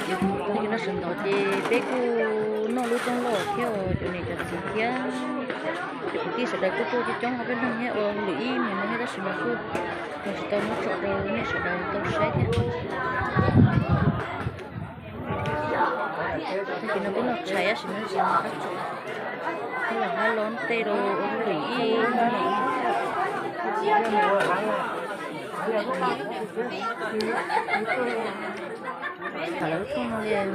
Ces nyob sawv ntxov ces peb kuj noj lub rooj loj thiab cov niam cov txiv thiab cov kwv tij sawv daws kuj tuaj coob coob, ob peb leeg thiab ua lwm ib mus no thiab, tab sis mas kuj mus tsis tau muab tso rau nej sawv daws tau saib thiab. Tag kis no peb noj tshais tab sis no tsis muaj qab tso, los hab los tej rau ua lwm ib mus no. Tham lawv lub rooj no li yuav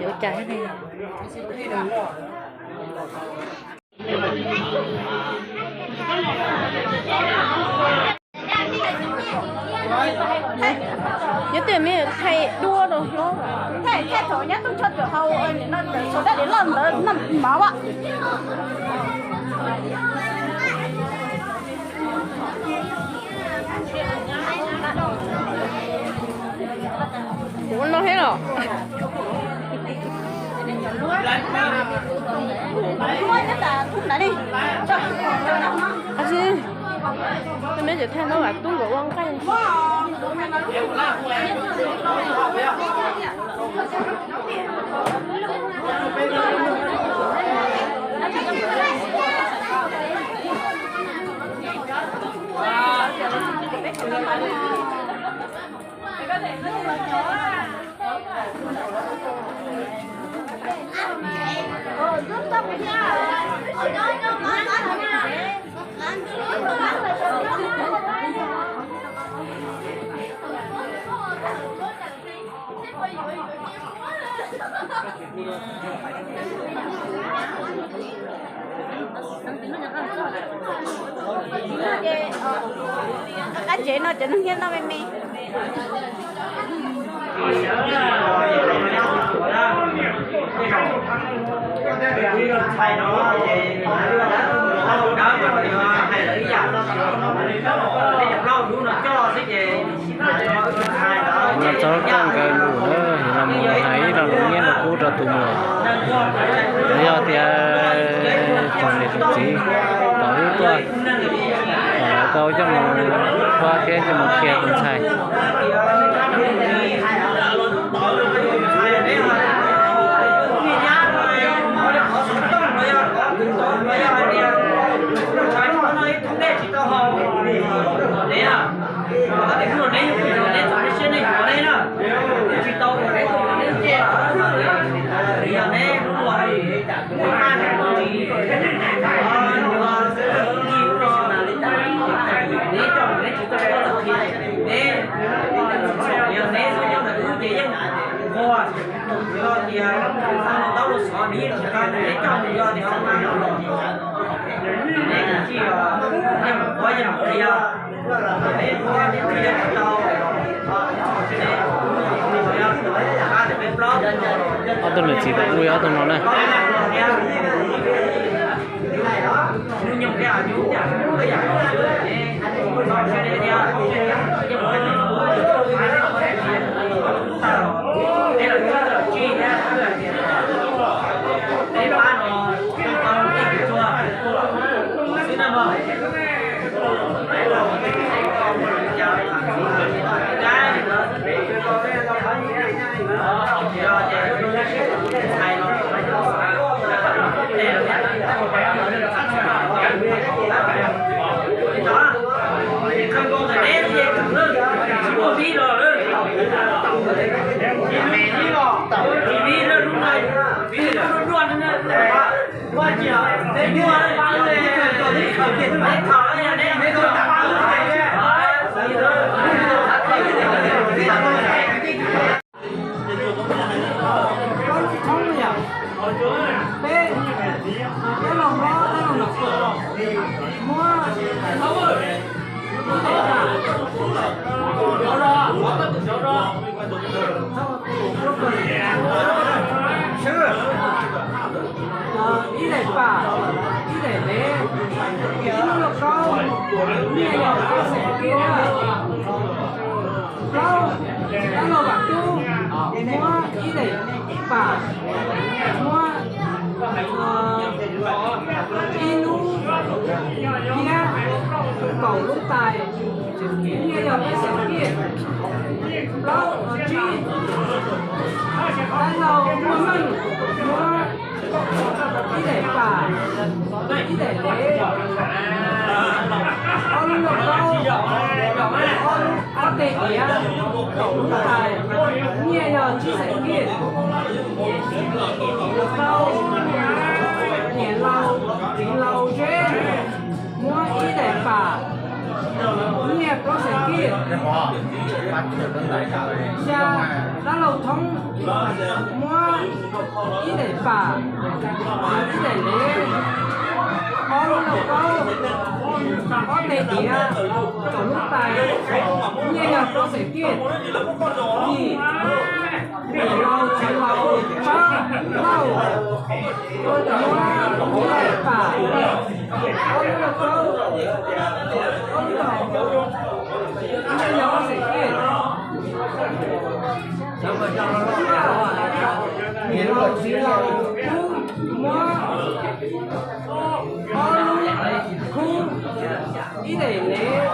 ua cas thiab ne. Nyob twg me thaij duab rau hlob, thaij thaij thaum nyob tub tshoj twm hau no, thaum dab li loj ntawd noj mov a. Ua no thiab los? Ab tsi, tej me cov thaij no vam tub nkawd ua nqaij. Qab tsev no cov neeg nyob noj me me. Los txog koj nkawd lus na, los mus hais ib lo lus nyiaj lus kub rau tus muam. Los yog tias tsoom niam tsoom txiv kom wb tuaj, kom lawv tau coj mus pab thiab coj mus qhia tus ntxhais. Ob tug niam txiv tau ua ob tug no na. Ib daim pam, ib daim ntev, ib lub lauj kaub, nyiaj yog pab xeem kiag na. Plaub, dab laug Vam Tub muab ib daim pam, muab ib lub thiab kaum lub tais, nyiaj yog peb xeem kiag. Plaub, tsib, Dab laug muaj meej muab ib daim pam, ib daim lev, ob lub lauj kaub, ob teg diav, kaum lub tais, nyiaj yog tsib xees kij. Niam laus txiv laus Zeb muab ib daim pam, nyiaj plaub xees kij. Xya, dab laug Thoob muab ib daim pam, ib daim lev, ob lub lauj kaub, ob teg diav, kaum lub tais, nyiaj yog plaub xees kij. Yim, niam laus txiv laus Tsab Lauj muab ib daim pam, ob lub lauj kaub, ob lub lauj kaub, nyiaj yog ob xees kij. Niam laus txiv laus Kub muab ob lub khub, ib daim lev,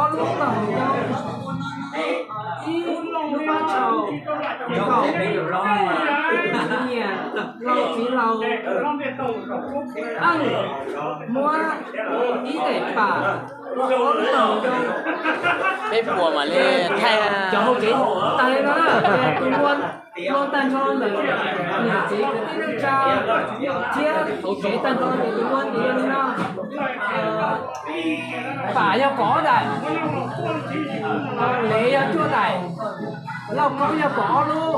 ob lub lauj kaub, ib lub pab tshau, kaum, niam laus txiv laus Eej muab ib daim pam, ob lub lauj kaub. Peb puas mam li thaij. Cov hauv kev tag li no na, tus ua luag tag nrho ntawm niam txiv kwv tij neej tsa thiab hauv kev tag nrho ces tus ua ntiav li no. Pam yog kaum ob daim, lev yog cuaj daim, lauj kaub yog kaum ob lub.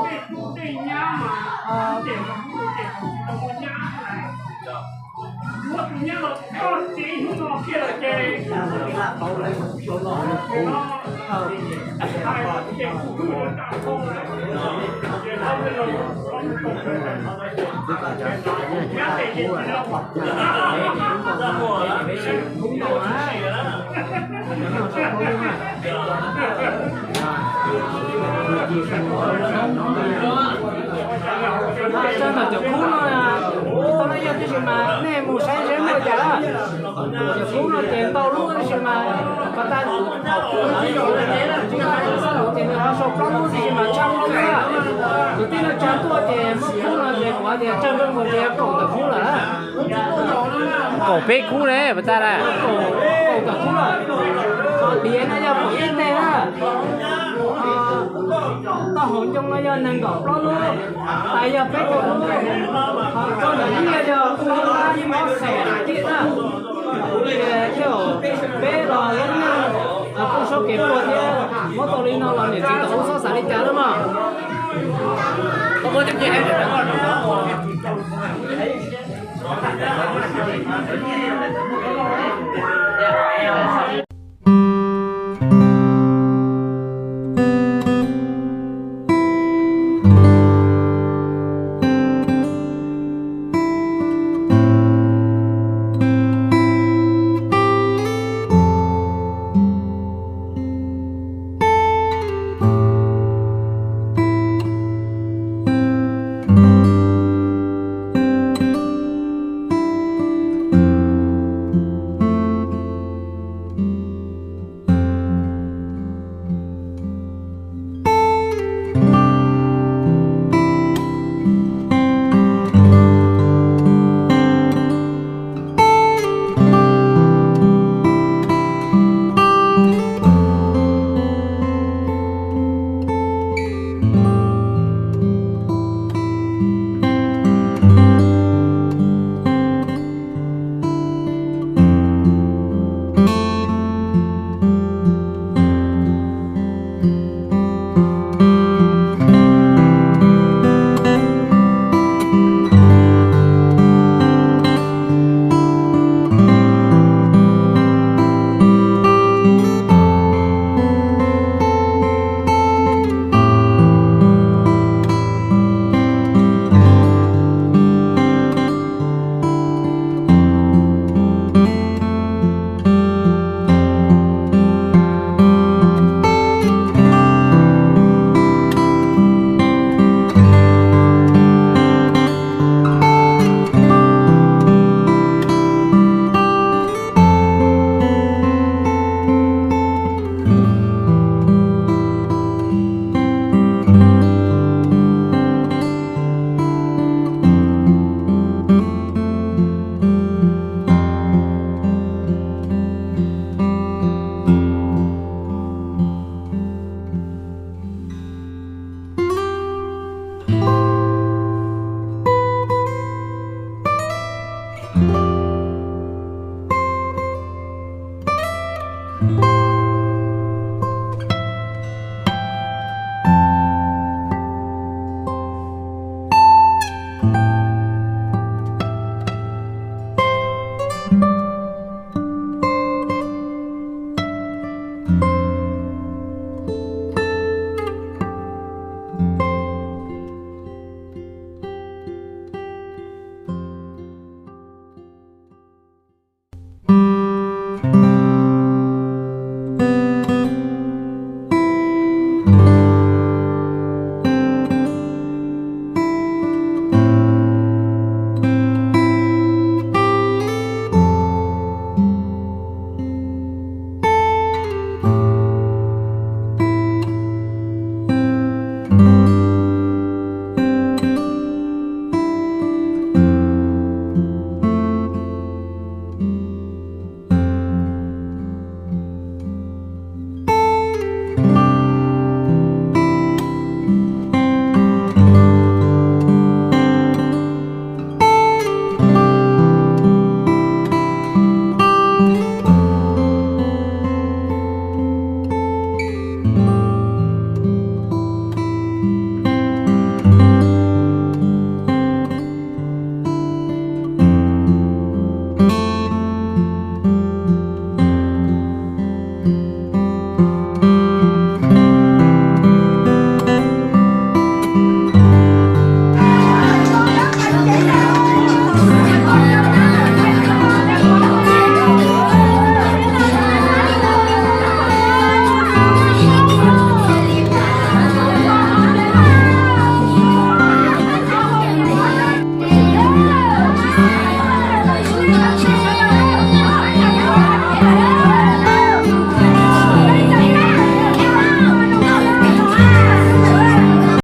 Tso ntawm cov khub no, tau no yog tab sis mas nej mus saib seb muaj cas lawm. Cov khub no ces ntau lub tab sis mas pas tas, ces nws ho sau plaub lub tab sis mas tshaj plaub lub. Kwv tij neej tsa tuaj ces muab khub no ces kuv tias tsawg nkaus ces kaum tawm khub lawm. Kaum peb khub ne pas tas na. Kaum tawm khub lawm. Ho diav no yog kaum ib teg na. Tau hauv ncoo no yog nees nkaum plaub lub, tais yog peb caug lub, ho txog ntawm nyiaj yog ob xees kij na. Ces tej zaum peb los lub neej kuj sab kev puag thiab, muab tau li no los niam txiv tau ub txhob xav li cas lawm mog.